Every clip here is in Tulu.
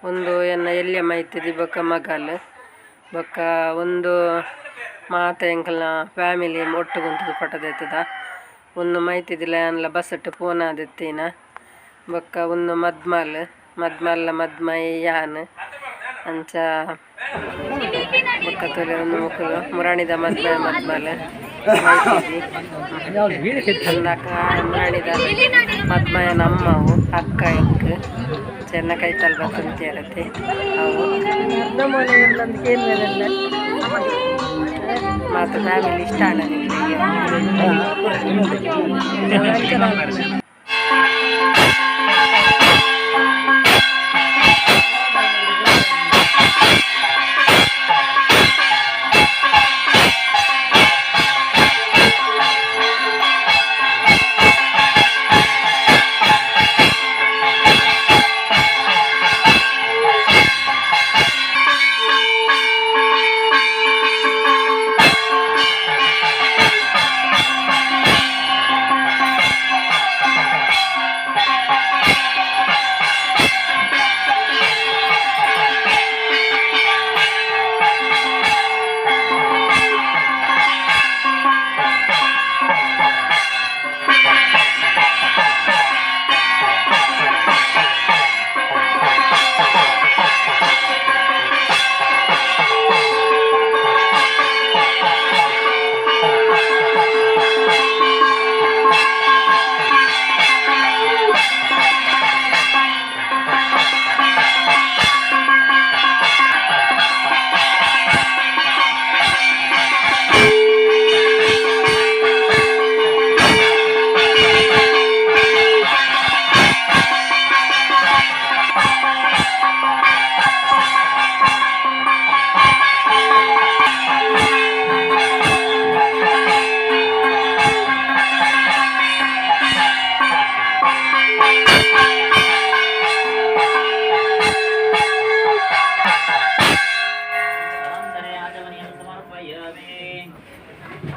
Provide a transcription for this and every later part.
ಉಂದು ಎನ್ನ ಎಲ್ಯ ಮೈತಿದಿ ಬೊಕ ಮಗಲ್ ಬೊಕ ಉಂದು ಮಾತ ಎಂಕಲ್ನ ಫ್ಯಾಮಿಲಿ ಒಟ್ಟುಗು ಉಂತುದು ಫೊಟೊ ದೆತ್ತುದ. ಉಂದು ಮೈತಿದಿಲ ಯಾನ್ಲ ಬಸ್ಸ್ ಟ್ ಪೋನ ದೆತ್ತಿನ. ಬೊಕ ಉಂದು ಮದ್ಮಲ್ ಮದ್ಮಲ್ನ ಮದ್ಮಯೆ ಯಾನ್ ಅಂಚ ಬೊಕ ತೂಲೆ ಉಂದು ಮೊಕುಲು ಮುರಾನಿದ ಮದ್ಮಯ ಮದ್ಮಲ್ ಮೈತಿದಿ ಮುರಾನಿದ ಮದ್ಮಯನ ಅಮ್ಮವು ಅಕ್ಕ ಎಂಕ್ ಚೆನ್ನ ಕೈತಲ್ ಬತ್ತುಂತೇರತೆ ಅವು ಮಾತ ಫ್ಯಾಮಿಲಿ ಇಷ್ಟ ಆಂಡ ನಿಕ್ಲೆಗ್.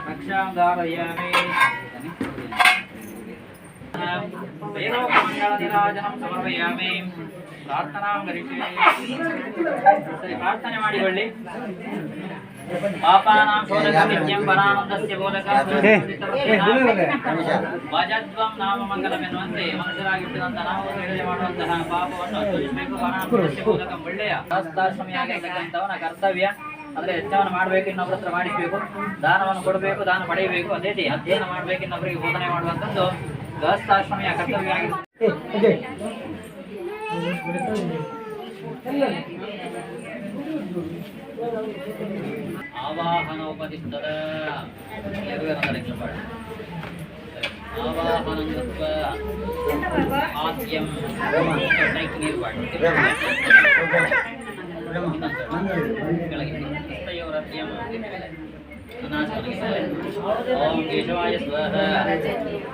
ರಕ್ಷಾಂ ಧಾರಯಾಮಿ. ತ್ರೈಲೋಕ್ಯಮಂಗಳ ನೀರಾಜನಂ ಸಮರ್ಪಯಾಮಿ. ಪ್ರಾರ್ಥನಾ ಕರಿಷ್ಯೆ. ಸರಿ, ಪ್ರಾರ್ಥನೆ ಮಾಡಿಕೊಳ್ಳಿ. ಪಾಪಾನಾಂ ಶೋಧಕ ನಿತ್ಯಂ ಪರಾನಂದಸ್ಯ ಬೋಧಕ ಭಜಧ್ವಂ ನಾಮ ಮಂಗಲಂ ಎನ್ನುವಂತೆ ಮನುಷ್ಯರಾಗಿ ಹುಟ್ಟಿದಂತಹ ನಾವು ಹೇಳದೆ ಮಾಡುವಂತಹ ಪಾಪವನ್ನು ತ್ಯಜಿಸಬೇಕು. ಪರಾನಂದಸ್ಯ ಬೋಧಕಂ, ಒಳ್ಳೆಯ ಗೃಹಸ್ಥಾಶ್ರಮಿಯಾಗಿರ್ತಕ್ಕಂಥವನ ಕರ್ತವ್ಯ ಅಂದ್ರೆ ಯಜ್ಞವನ್ನು ಮಾಡಬೇಕು, ಇನ್ನೊಬ್ಬರ ಹತ್ರ ಮಾಡಿಸಬೇಕು, ದಾನವನ್ನು ಕೊಡಬೇಕು, ದಾನ ಪಡೆಯಬೇಕು. ಅದೇ ರೀತಿ ಅಧ್ಯಯನ ಮಾಡಬೇಕು, ಇನ್ನೊಬ್ಬರಿಗೆ ಬೋಧನೆ ಮಾಡುವಂಥದ್ದು ಗೃಹಸ್ಥಾಶ್ರಮಿಯ ಕರ್ತವ್ಯ ಆಗಿದೆ. ಆವಾಹನೋಪತಿಷ್ಠದ ಆವಾಹನ ಕೃತ್ವ ಆದ್ಯಂ ಟೈಕ್ ನೀರು ಬಾಡಿ ಕೆಳಗೆ ಹಸ್ತಯೋರದ್ಯಂ. ಓಂ ಕೇಶವಾಯ ಸ್ವಾಹ,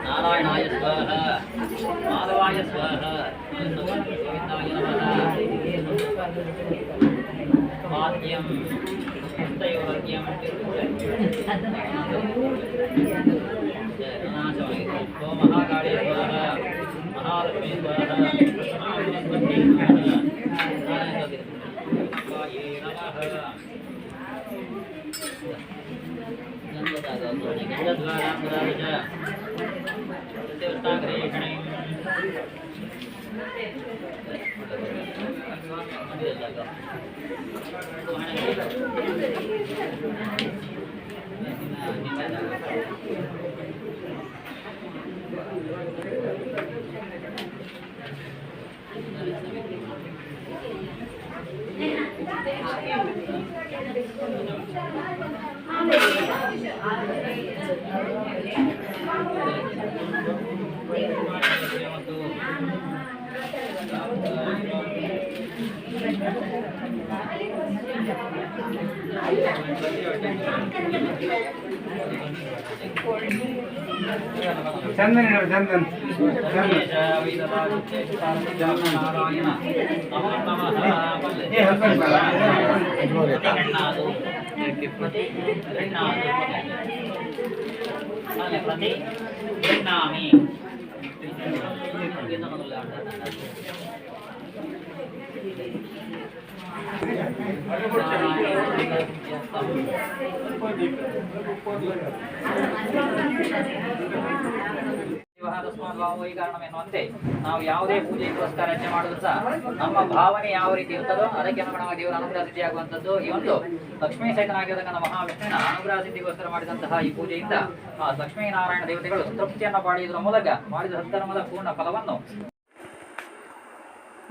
ನಾರಾಯಣಾಯ ಸ್ವಾಹ, ಮಾಧವಾಯ ಸ್ವಾಹ, ಗೋವಿಂದಾಯ ನಮಃ. ಪಾದ್ಯಂ ಹಸ್ತಯೋರದ್ಯಂ. ಓಂ ಮಹಾಕಾಳಿ ಸ್ವಾಹ, ಮಹಾಲಕ್ಷ್ಮೀ ಸ್ವಾಹ, ಮಹಾಬೃಹಸ್ಪತಿ ಸ್ವಾಹ, ನಾರಾಯಣ ನಮಃ. ಚಂದನ್ ಇಡು, ಚಂದನ್ ಚಂದನ್. ನಾರಾಯಣ ನಮೋ ನಮಃ. ಏ ಹಲ್ಪನ್ ಬಾ. ಪ್ರತಿ ಗೃಹ್ಣಾಮಿ. ಕಾರಣವೆನ್ನುವಂತೆ ನಾವು ಯಾವುದೇ ಪೂಜೆ ಪುರಸ್ಕಾರ ಯಜ್ಞ ಮಾಡುವುದು ಸಹ ನಮ್ಮ ಭಾವನೆ ಯಾವ ರೀತಿ ಇರ್ತದೋ ಅದಕ್ಕೆ ಅನುಗುಣವಾಗಿ ದೇವರ ಅನುಗ್ರಹ ಸಿದ್ಧಿಯಾಗುವಂಥದ್ದು. ಈ ಒಂದು ಲಕ್ಷ್ಮೀ ಸಹಿತನಾಗಿರತಕ್ಕಂಥ ಮಹಾವಿಷ್ಣುವಿನ ಅನುಗ್ರಹ ಸಿದ್ಧಿಗೋಸ್ಕರ ಮಾಡಿದಂತಹ ಈ ಪೂಜೆಯಿಂದ ಆ ಲಕ್ಷ್ಮೀನಾರಾಯಣ ದೇವತೆಗಳು ತೃಪ್ತಿಯನ್ನು ಪಾಡಿಯುವುದರ ಮೂಲಕ ಮಾಡಿದ ಸದ್ಧರ್ಮದ ಪೂರ್ಣ ಫಲವನ್ನು.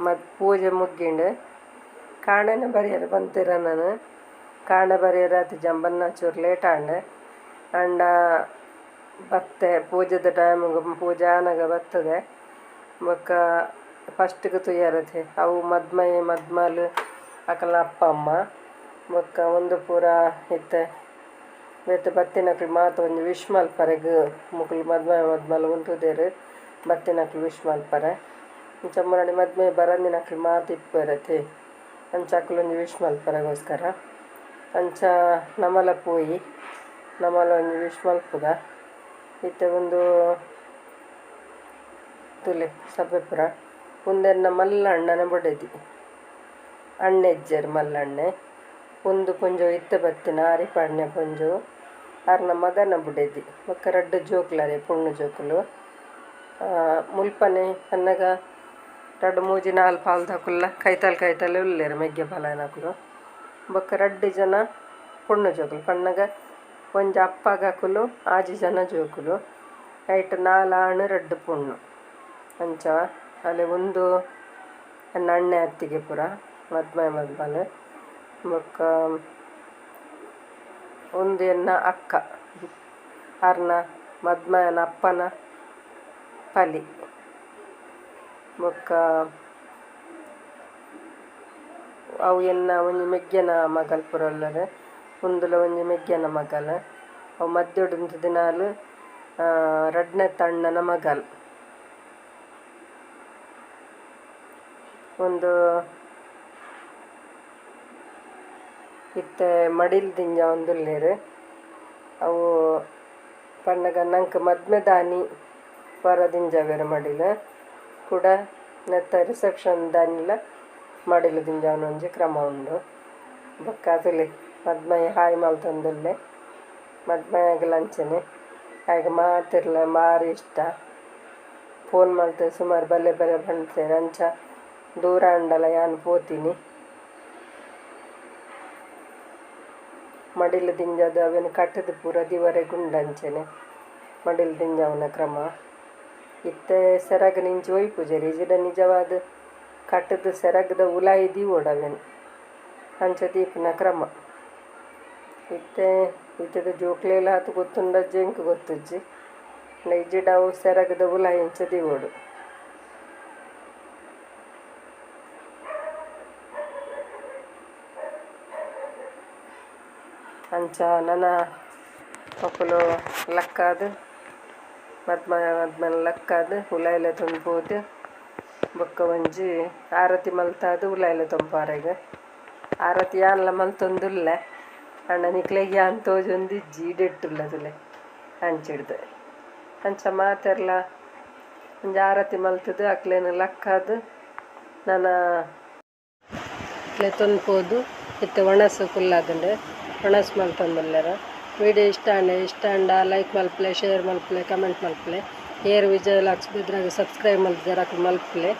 ಮತ್ತು ಪೂಜೆ ಮುಗ್ಗಿಂಡು ಕಾಣೆನ ಬರಿಯರ ಬಂತೀರ ನಾನು ಕಾಣೆ ಬರಿಯರ ಅದು ಜಂಬನ್ನ ಚೂರು ಲೇಟ್ ಆಂಡ್ ಅಂಡ ಬತ್ತೆ ಪೂಜೆದ ಟೈಮಿಗೆ ಪೂಜೆ ಆನಗ ಬರ್ತದೆ. ಬೊಕ್ಕ ಫಸ್ಟ್ಗೆ ತುಯ್ಯರತೆ ಅವು ಮದ್ಮೈ ಮದ್ಮಲ್ ಅಕಲ್ನ ಅಪ್ಪ ಅಮ್ಮ ಬೊಕ್ಕ ಒಂದು ಪೂರ ಇತ್ತೆ ಬೇತೆ ಬತ್ತಿನಕ್ಲು ಮಾತ ಒಂಜಿ ವಿಶ್ ಮಲ್ಪರೆಗ್ ಮೊಕುಲು ಮದ್ಮೆ ಮದ್ಮಲ್ ಉಂತುದೆರ್ ಬತ್ತಿನಕ್ಲು ವಿಶ್ ಮಲ್ಪರೆ ಇಂಚ ಮುರಾನಿ ಮದ್ಮೆ ಬರಂದಿನಕ್ಲು ಮಾತ ಇಪ್ಪುವೆರತೆ ಅಂಚ ಅಕುಲು ಒಂಜಿ ವಿಶ್ ಮಲ್ಪರೆಗೋಸ್ಕರ ಅಂಚ ನಮಲ ಪೋಯಿ ನಮಲ ಒಂಜಿ ವಿಶ್ ಮಲ್ಪುಗ. ಇತ್ತೆ ಒಂದು ತೂಲೆ ಸಭೆ ಪೂರ ಉಂದೆನ್ನ ಮಲ್ಲ ಅಣ್ಣನ ಬೊಡೆದಿ ಅಣ್ಣೆಜ್ಜೆರ್ ಮಲ್ಲಣ್ಣೆ ಉಂದು ಪೊಂಜೋವು ಇತ್ತೆ ಬತ್ತಿನ ಆರಿ ಪಾಡ್ನೆ ಪೊಂಜೋವು ಆರ್ನ ಮಗನ ಬುಡೆದಿ ಬೊಕ್ಕ ರಡ್ಡ್ ಜೋಕುಲಾರೆ ಪೊಣ್ಣು ಜೋಕುಲು ಮುಲ್ಪನೆ ಪನ್ನಗ ರಡ್ಡ್ ಮೂಜಿ ನಾಲ್ ಪಾಲ್ದಕುಲ್ಲ ಕೈತಲ್ ಕೈತಲ್ ಉಲ್ಲೆರ್ ಮೆಗ್ಗೆ ಪಲಯನಕುಲು ಬೊಕ್ಕ ರಡ್ಡ್ ಜನ ಪೊಣ್ಣು ಜೋಕುಲು ಪನ್ನಗ ಒಂಜಿ ಅಪ್ಪಗಕುಲು ಆಜಿ ಜನ ಜೋಕುಲು ಐಟ್ ನಾಲ್ ಆಣ್ ರಡ್ಡ್ ಪೊಣ್ಣು ಅಂಚ ಅಲೆ ಉಂದು ಎನ್ನ ಅಣ್ಣೆ ಅತ್ತಿಗೆ ಪೂರ ಮದ್ಮೆ ಮದ್ಮಲ್ ಬೊಕ್ಕ ಉಂದು ಎನ್ನ ಅಕ್ಕ ಅರ್ನ ಮದ್ಮಯನ ಅಪ್ಪನ ಪಲಿ ಬೊಕ್ಕ ಅವು ಎನ್ನ ಒಂಜಿ ಮೆಗ್ಯನ ಮಗಲ್ ಪೂರ ಉಲ್ಲೆರ್ ಉಂದುಲ ಒಂಜಿ ಮೆಗ್ಯನ ಮಗಲ್ ಅವು ಮದ್ಯೊಡು ಉಂತುದಿನಾಲ್ ರಡ್ಡನೆ ಅಣ್ಣನ ಮಗಲ್ ಒಂದು ಇತ್ತೆ ಮಡಿಲ್ ದಿಂಜ ಒಂದುಲ್ಲೆರ್ ಅವು ಪನ್ನಗ ನಂಕ್ ಮದ್ಮೆ ದಾನಿ ವರ ದಿಂಜವೆರ್ ಮಡಿಲ್ ಕೂಡ ನೆತ್ತ ರಿಸೆಪ್ಷನ್ ದಾನಿಲ ಮಡಿಲ್ ದಿಂಜಾವುನ ಒಂಜಿ ಕ್ರಮ ಉಂಡು. ಬೊಕ್ಕ ಅತುಲೆ ಮದ್ಮಯ ಹಾಯ್ ಮಲ್ತೊಂದುಲ್ಲೆ ಮದ್ಮಯಗ್ಲ ಅಂಚನೆ ಆಯಗ್ ಮಾತೆರ್ಲ ಬಾರಿ ಇಷ್ಟ ಫೋನ್ ಮಲ್ತ್ ಸುಮಾರು ಬಲ್ಲೆ ಬಲ್ಲೆ ಪನ್ಪೆರ್ ಅಂಚ ದೂರ ಆಂಡಲ ಯಾನ್ ಪೋತಿನಿ. ಮಡಿಲ್ ದಿಂಜಾದ್ ಅವೆನ್ ಕಟ್ಟುದು ಪೂರ ದಿವರೆಗ್ ಉಂಡು ಅಂಚನೆ ಮಡಿಲ್ ದಿಂಜಾವುನ ಕ್ರಮ. ಇತ್ತೆ ಸೆರಗ್ ನಿಂಚಿ ಒಯ್ಪುಜೆರ್ ಇಜಿಡ ನಿಜವಾದ್ ಕಟ್ಟುದು ಸೆರಗ್ದ ಉಲಾಯಿ ದೀವೊಡು ಅವೆನ್ ಅಂಚ ದೀಪುನ ಕ್ರಮ. ಇತ್ತೆ ಇತ್ತೆದ ಜೋಕ್ಲೆಲ ಆತ್ ಗೊತ್ತುಂಡಜ್ಜಿ ಎಂಕ್ ಗೊತ್ತುಜ್ಜಿ ಇಜಿಡ ಅವು ಸೆರಗ್ದ ಉಲಾಯಿ ಅಂಚ ದೀವೊಡು. ಅಂಚ ನನ ಮೊಕುಲು ಲಕ್ಕಾದ್ ಮದ್ಮಯ ಮದ್ಮನ್ ಲಕ್ಕಾದ್ ಉಲಾಯಿಲೆ ತೊಂಪೋದು ಬೊಕ್ಕ ಒಂಜಿ ಆರತಿ ಮಲ್ತಾದ್ ಉಲಾಯಿಲೆ ತೊಂಪಾರೆಗ್ ಆರತಿ ಯಾನ್ಲ ಮಲ್ತೊಂದುಲ್ಲೆ ಆಂಡ ನಿಕ್ಲೆಗ್ ಯಾನ್ ತೋಜೊಂದಿಜ್ಜಿ ಇಡೆಟ್ಟುಲ್ಲದುಲೆ ಅಂಚಿಡ್ದು ಅಂಚ ಮಾತೆರ್ಲ ಒಂಜಿ ಆರತಿ ಮಲ್ತುದು ಅಕ್ಲೆನ್ ಲಕ್ಕಾದ್ ನನ ಲೆತೊಂದು ಇತ್ತೆ ಒಣಸು ಕುಲ್ಲಾದುಂಡು ಒಣಸ್ ಮಲ್ತೊಂದುಲ್ಲೆರ್. ವಿಡಿಯೋ ಇಷ್ಟ ಆಂಡ ಇಷ್ಟ ಆಂಡ ಲೈಕ್ ಮಲ್ಪುಲೆ, ಶೇರ್ ಮಲ್ಪುಲೆ, ಕಮೆಂಟ್ ಮಲ್ಪುಲೆ. ಏರ್ ವಿಜಯ್ ವ್ಲಾಗ್ಸ್ ಬೆದ್ರಾಗ್ ಸಬ್ಸ್ಕ್ರೈಬ್ ಮಲ್ತ್ದೆರ್ ಅಕುಲು ಮಲ್ಪುಲೆ.